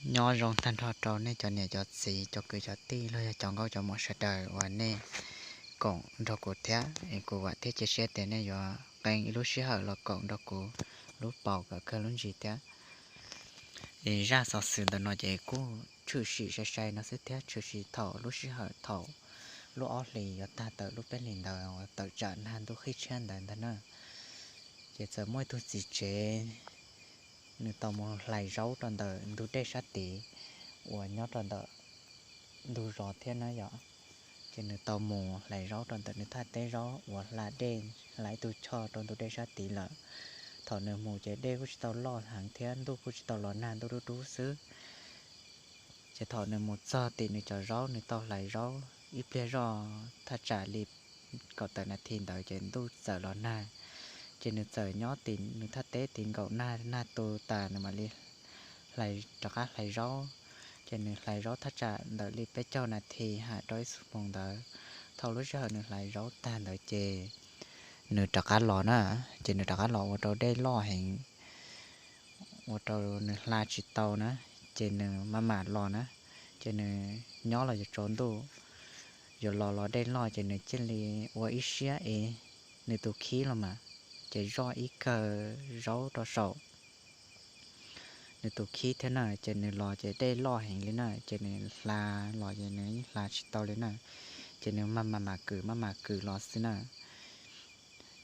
Nyob zoo tag nrho rau nej cov niam cov txiv, cov kwv cov tij, los yog cov nkauj cov muam sawv daws uas nej koom nrog kuv thiab. Kuv vam thiab cia siab tias nej yuav qee ib lub sij hawm los koom nrog kuv lub paus kom kawg lub ntsis thiab. Es zaj xov xwm ntawm no ces kuj tshwm sim sai sai no xwb thiab, tshwm sim thaum lub sij hawm thaum lub ob hlis yuav tag tawm lub peb hlis ntawd uas tawm tsam nag ntuj qhib tshiab ntawd ntag na. Ces txawm muaj ib tug txiv tsev, nws tau mus hlais zaub rau ntawm ntug dej sab tid uas nyob rau ntawm ntug zos thiab na yom. Ces nws tau mus hlais zaub rau ntawm nws thaj teb zaub uas hla dej, hla ib tug choj rau ntug dej sab tid lawm. Thaum nws mus ces dej kuj tsis tau loj heev thiab ntuj kuj tsis tau los nag, ntuj dub dub xwb. Ces thaum nws mus txog tim nws cov zaub, nws tau hlais zaub ib pliag zoj thaj tsam li kaum tawm nas this ntawd ces ntuj txawm los nag. Ces nws txawm nyob tim nws thaj teb tid nkaum nag, nag tu tas nws mam li rov qab hlais zaub. Ces nws hlais zaub thaj tsam ntawm li peb caug nas this ham rau ib xuab moos ntawd. Thaum lub sij hawm nws hlais zaub tag ntawd ces nws rov qab los na. Ces nws rov qab los ua rau dej loj heev, ua rau nws hla tsis tau na, ces nws maj mam los na. Ces nws nyob los yuav tsaus ntuj, yuav los los dej loj ces nws cia li ua ib siab es nws tus khib los mas, ces zoj ib kawm zaub rau saum nws tus khib thiab na. Ces nws los ces dej loj heev li na, ces nws hla los ces nws yeej hla tsis tau li na. Ces nws maj mam mam kwm maj mam kwm los xwb na.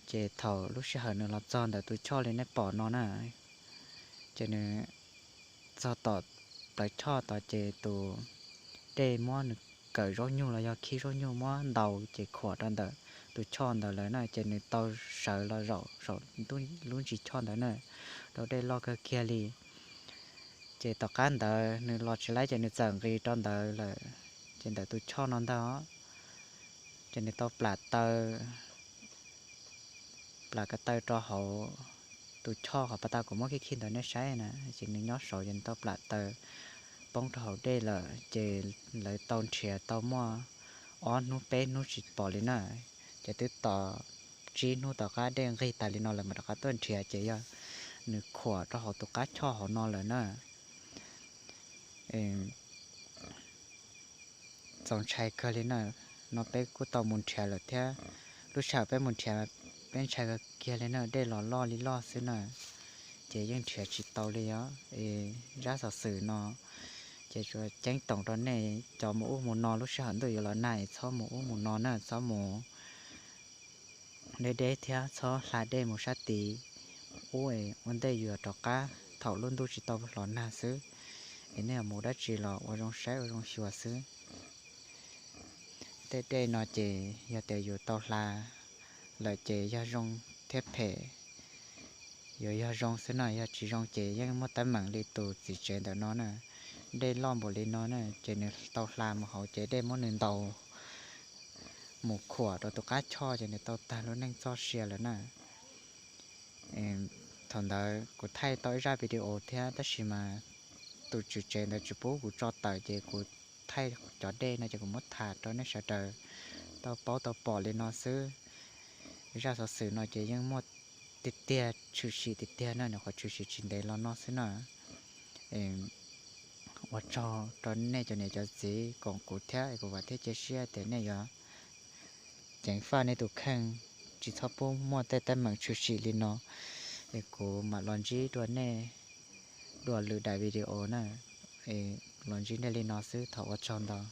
Ces thaum lub sij hawm nws los txog ntawm tus choj li nej pom no na, ces nws txog tom plawv choj tod ces tus dej muab nws kawm zaub nyuj los yog khib zaub nyuj muab ntaus ces khuam rau ntawm tus choj ntawd lawm na, ces nws tau sawv los zaum saum lub ntsis choj ntawd na, rau dej loj kawg kiag li. Ces tom qab ntawd nws los tsis laib ces nws txawm nqis rau ntawd lawm, ces ntawm tus choj no ntag. Ces nws tau plam taw plam ko taw rau hauv tus choj qhov pas tau kuv muab khij khij ntawd nej saib na, ces nws nyob saud ces nws tau plam taw poob rau hauv dej lawm. Ces lawv tau nrhiav tau muaj ob hnub peb hnub tsis pom li na, ces twb tos tsib hnub tom qab dej nqig tas li no lawm mam rov qab tuaj nrhiav ces yog nws khuam rau hauv tus qab choj hauv no lawm na. Txaus ntshai kawg li na. No peb kuj tau mus nrhiav lawm thiab, lub sij hawm peb mus nrhiav peb ntshai kawg kiag li na, dej los loj li loj xwb na, ces yeej nrhiav tsis tau li os. Zaj xov xwm no ces tsuas ceeb toom rau nej cov mus ub mus no, lub sij hawm ntuj yuav los nag es txhob mus ub mus no na, txhob mus deb deb thiab txhob hla dej mus sab tid ub es ua ntej yus yuav rov qab thaum lub ntuj tsis tau los nag xwb, es nej yuav mus dab tsi los ua zoo saib ua zoo xyuas xwb. Tej dej no ces yog tias yus tau hla lawm ces yog zoo thiab phem, yuav yog zoo xwb no, yog tsis zoo ces yeej muaj teeb meem li tus txiv tsev ntawm no na. Dej loj npaum li no na ces nws tau hla mus hauv ces dej muab nws ntaus mus khuam rau tus qab choj ces nws tau tag lub neej txoj sia lawm na. Thaum ntawd kuv thaij tau ib zaj video thiab tab sis mas tus tswv tsev ntawd tsis pub kuv tso tawm ces kuv thaij cov dej no ces kuv muab tham rau nej sawv daws tau paub tau pom li no xwb. Zaj xov xwm no ces yeej muaj tiag tiag, tshwm sim tiag tiag na, nws qhov tshwm sim tsis ntev los no xwb na. Ua tsaug rau nej cov niam cov txiv koom kuv thiab, kuv vam thiab cia siab tias nej yuav ceev faj nej tus kheej, tsis txhob pub muaj tej teeb meem tshwm sim li no. Es kuv mam los ntsib dua nej dua lwm daim video na. Los ntsib nej li no xwb, thov ua tsaug ntau.